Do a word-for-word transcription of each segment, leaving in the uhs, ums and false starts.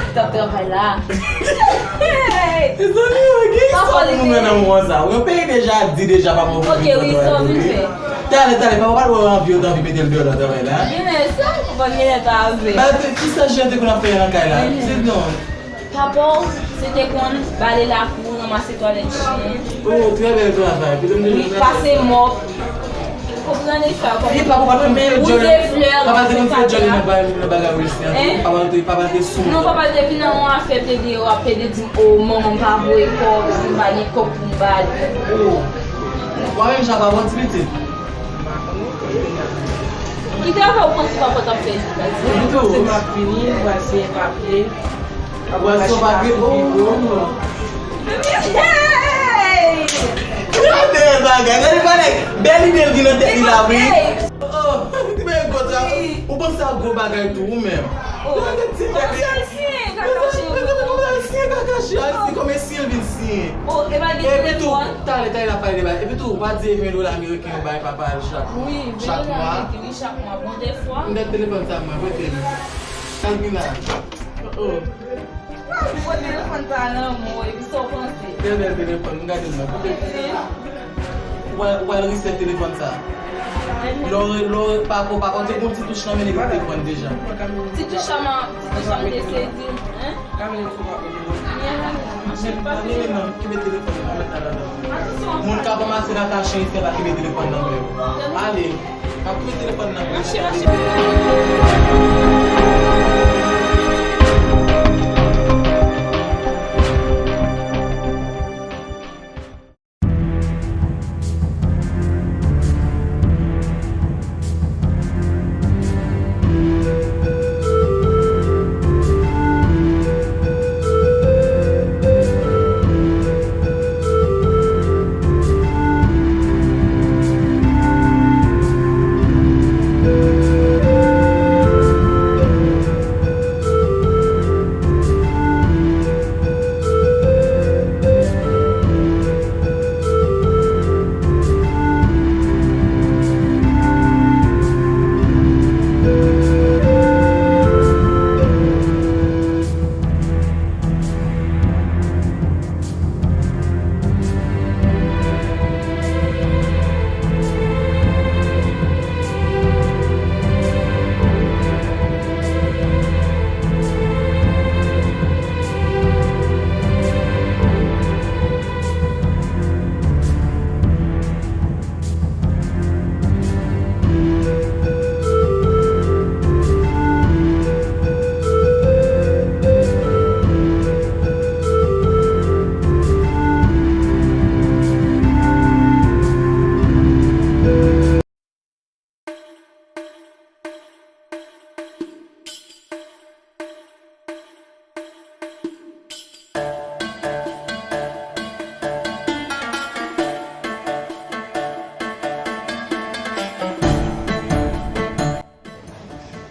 T ap travay la. Mezanmi, yo, gen istwa pou moun nan mwen sa. Yon peyi deja di deja pa bon. Ok, wi, sa w vin fè? Talè, talè, papa pa t wè w anvi, yo t anvi mete l deyò nan travay la. Genlè, sa w konprann, genlè pa vre. Ba, te, kisa Jean te konn ap fè nan kay la? Se non. Papa w, se te konn bale lakou, ranmase twalèt chen. Oh, trè bèl travay. Wi, pase mòp. Konprann sa, konprann. Papa te konn fè djòl nan bagay, nan bagay isi an. Papa te, papa te sou. Non, papa te vin nan yon afè plede, w ap plede di m, "O, manman m pa voye kòb, si m pa gen kòb pou m ba li." O. Ou pa menm jan papa w ti pitit. Ki travay ou panse papa w t ap fè isi la? Se m ap vini, m pral siyen papye. Apre sa, w pa gen, oh. Gade bagay, gade bagay. Bèl ide l gen nan tèt li la, wi. Oh, ti bagay gwo sa. Ou panse a gwo bagay tou, ou menm? Gade ti tèt li. Siyen kaka chen. Siyen kaka chen, al siyen kòman si l vin siyen. Epi tou, talè, talè l ap pale de bagay. Epi tou, ou pa di ven dola ameriken yo bay papa l chak, chak mwa. Wi, ven dola ameriken, wi, chak mwa. Bon, defwa. M gen telefòn sa, mwen, prete m. Kalmina. Oh. Ou pran telefòn sa nan men w, epi sa w panse? Trè bèl telefòn, m gade l nan. Kote? Ou al, ou al reset telefòn sa. Lè w, lè w, pa ko, pa ko, te gon ti touch nan men li, li te pran deja. Ti touch sa, man, ti touch sa, m te sezi. Hein? Anyen, non, kenbe telefòn nan, pa met la ladan. Moun k ap ranmase kaka chen isi a pa kenbe telefòn nan men yo. Ale. Ap kite telefòn nan. Mache, mache.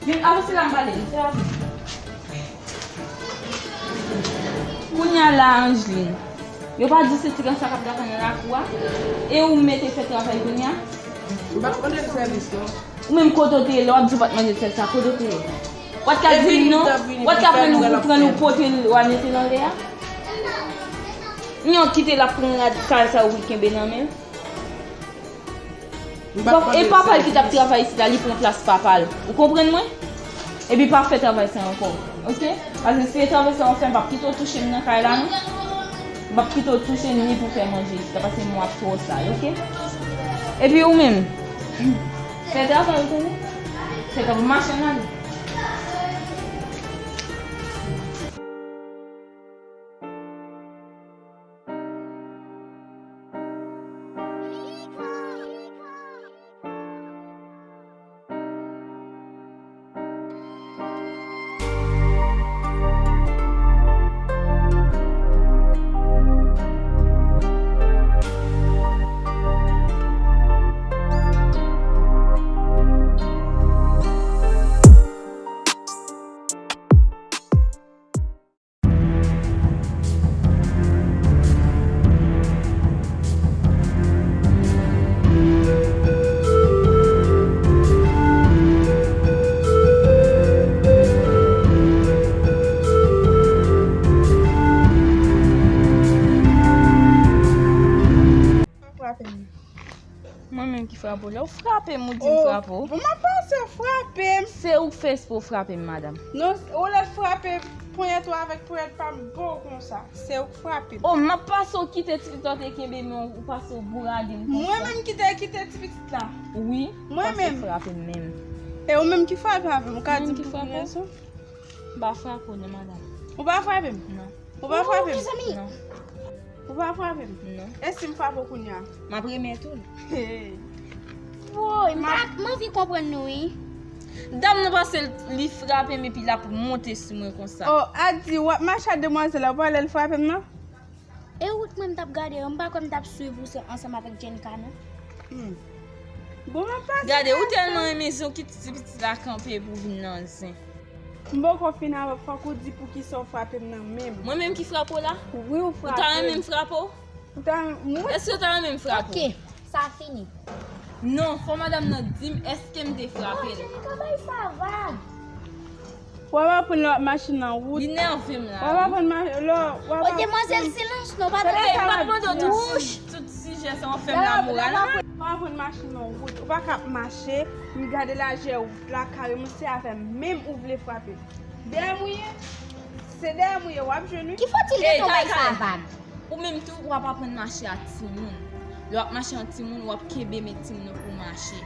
Vin, avanse la, m pale. Kounye a la, Angeline, yo pa di se ti gransa k ap travay nan lakou a? E ou mete fè travay kounye a? M pa konnen sèvis non. Ou menm kote w te ye, lè w ap di w pa t manje sèl sa, kote w te ye? W pa t ka di m non? W pa t ka pran l, ou pran l, ou pote l, w al mete l anlè a? Yon kite l ap pran rad kal sa ou kenbe nan men l. E papa l ki t ap travay isit la, li pran plas papa l. Ou konprann mwen? Epi pa fè travay sa ankò. Oke? Paske si se travay sa w ap fè, m p ap kite w touche m nan kay la, non. M p ap kite w touche m ni pou fè manje isit la, paske men w ap twò sal, oke? Epi ou menm, fè travay ou, tande? Fè travay, mache n ale. Mwen ki frape w la, ou frape m, ou di m frape w. Bon, m ap pase, w frape m. Se ou k fè espre w frape m, madanm. Non, ou lè frape ponyèt ou avèk ponyèt pa m bon konsa. Se ou k frape m. Oh, m ap pase, w kite ti pitit la te kenbe men w, ou pase w bourade m konsa. Mwen menm ki te kite ti pitit la? Wi, ou pase w frape m menm. E ou menm ki frape avè m, ou ka di m pou ki rezon? M pa frape w non, madanm. Ou pa frape m? Non. Ou pa frape m? Non. Ou pa frape m? Non. E si m frape w kounye a? M ap remèt ou l. Hey. Woy, m pa, m anvi konprann nou, wi. Dam nan pase l, li frape m epi l ap monte sou mwen konsa. Oh, Adi, w ap mache ak demwazèl la, ou pa wè l frape m nan? E wout mwen m t ap gade yo, m pa kwè m t ap swiv ou se ansanm avèk Jenka, non. Hmm. Bon, m ap pase. Gade, ou tèlman renmen zen, ou kite ti pitit la kanpe pou w vin nan zen. M poko fin avè w, fòk ou di poukisa w frape m nan menm. Mwen menm ki frape w la? Wi, ou frape m. Ou ta renmen m frape w? Ou ta renmen mwen? Èske w ta renmen m frape w? Ok, sa fini. Non, fò madanm nan di m èske m te frape l. Oh, Jenny, ka bay sa vag. W ap aprann lè w ap mache nan wout. Li nève m la, wi. W ap aprann mache, lè w ap aprann. O, demwazèl, silans non, pa tande sa w ap di. Hey, m pa t mande w tout si-, tout sijè sa, w ap fè m lamoral. W ap aprann mache nan wout. Ou pa ka ap mache, m gade lajè wout la, kareman se avè m menm ou vle frape. Dèyè m ou ye? Se dèyè m ou ye, w ap jwenn wi. Ki fòtil gentan w bay sa vag? Ou menm tou, w ap aprann mache ak timoun. Lè w ap mache ak timoun, w ap kenbe men timoun nan pou mache.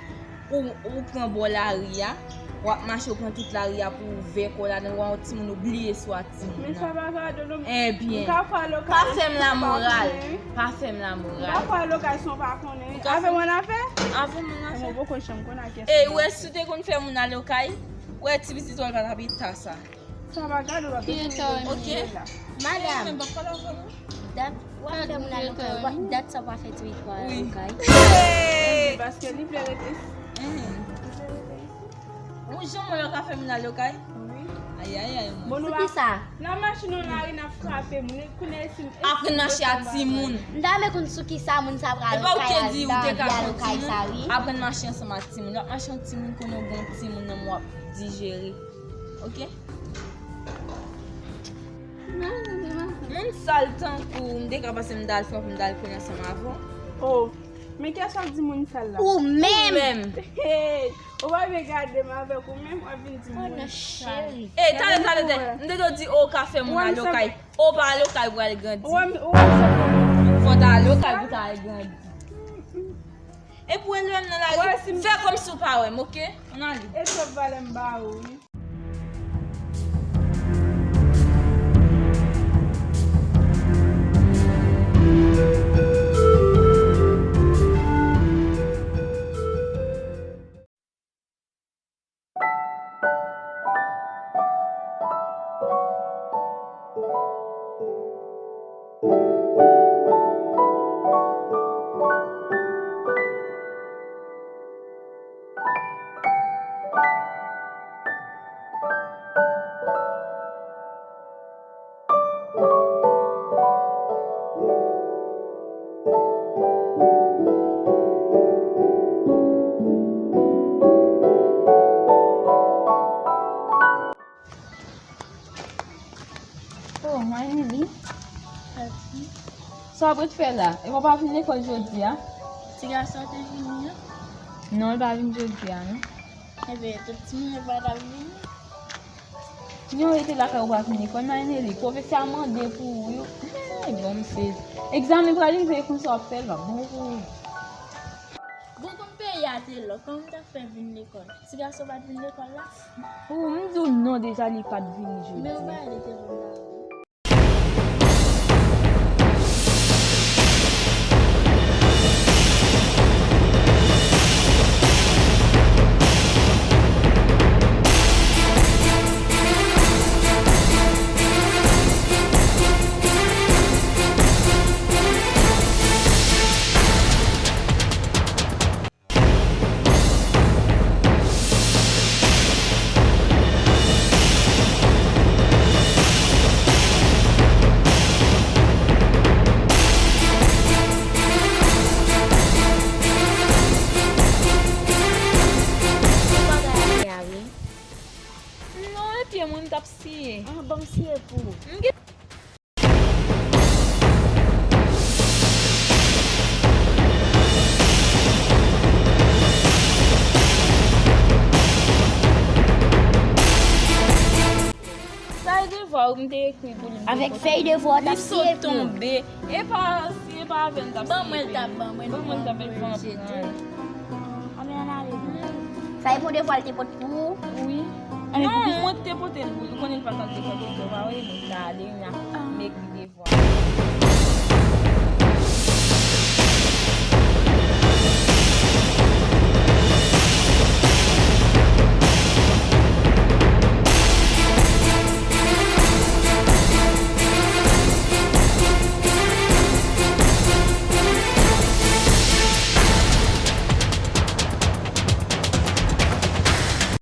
Ou, ou pran bò lari a, w ap mache, ou pran tout lari a pou w ouvè kò w ladan l, w a yon timoun, ou bliye sou ak timoun nan. Men sa pa gade non. Ebyen, pa fè m lamoral. Pa fè m lamoral. M pa fè lokasyon pa konnen wi. Avè m annafè? Avè m annafè. Mwen poko janm konn ak kiyès. E ou wè si w te konn fè moun ale okay, ou wè ti pitit ou pa t ap eta sa. Sa pa gade w ap vin la. Ok. Madam, dat w ap fè moun al okay, dat sa w ap fè ti pitit ou al okay. Paske li vle rete isi. Ou janm wè yo ka fè moun al okay? Wi. Ayayay, mwen. Bon, nou pa. Poukisa? N ap mache nan lari, n ap frape moun. Kounye a si m. Aprann mache ak timoun. M ta renmen konn sou kisa moun sa pral okay al, li al okay sa wi. Aprann mache ansanm ak timoun. W ap mache ak timoun, konnen w gen yon timoun nan men w, w ap dijere. Ok? Moun sal tankou w, m te ka panse m t al frape, m t al konnen ansanm avè w. Oh, men kiyès w ap di moun sal la? Ou menm! Ou menm! Hey, ou pa vle gade m avèk ou menm, w ap vin di m moun sal. Hey, talè, talè, talè. M te do di, oh, w ka fè moun al okay. Oh, pa al okay, ou pral grandi. Fò w ta al okay pou w ta al grandi. Epi w elve m nan lari, fè kòmsi w pa wè m, ok? Ann ale. E twòp valè m ba ou, wi. Oh, Marnely. Sa w ap ret fè la? E w pa vin lekòl jodi a? Ti gason te vini an? Non, l pa vin jodi a, non. Enben, tout timoun yo pa t ap vini? Yon rete lakay ou pa vin lekòl, Marnely. Pwofesè a mande pou ou yo. Hey, bon, misye. Egzamen pral rive, konsa w ap fè l, bon pou ou. Bon, kòm peyi a te lòk, kòman m t ap fè vin lekòl? Ti gason pa t vin lekòl la? Ou, m di w non deja, li pa t vini jodi. Men ou pa rete konn la. M te ekri pou li, m te Avèk pote. Fèy devwa w t Li ap siye sot tonbe. E pa, e pa avè l t ap Ban mwen l siye. t ap ban mwen. Ban mwen l t ap ban mwen. Anben, ann ale. Sa e pou devwa l te pote pou ou? Wi. Non, mwen te pote l pou li. Ou konnen l pa t ap devwa, ou pa wè, mwen ta ale, m ekri devwa.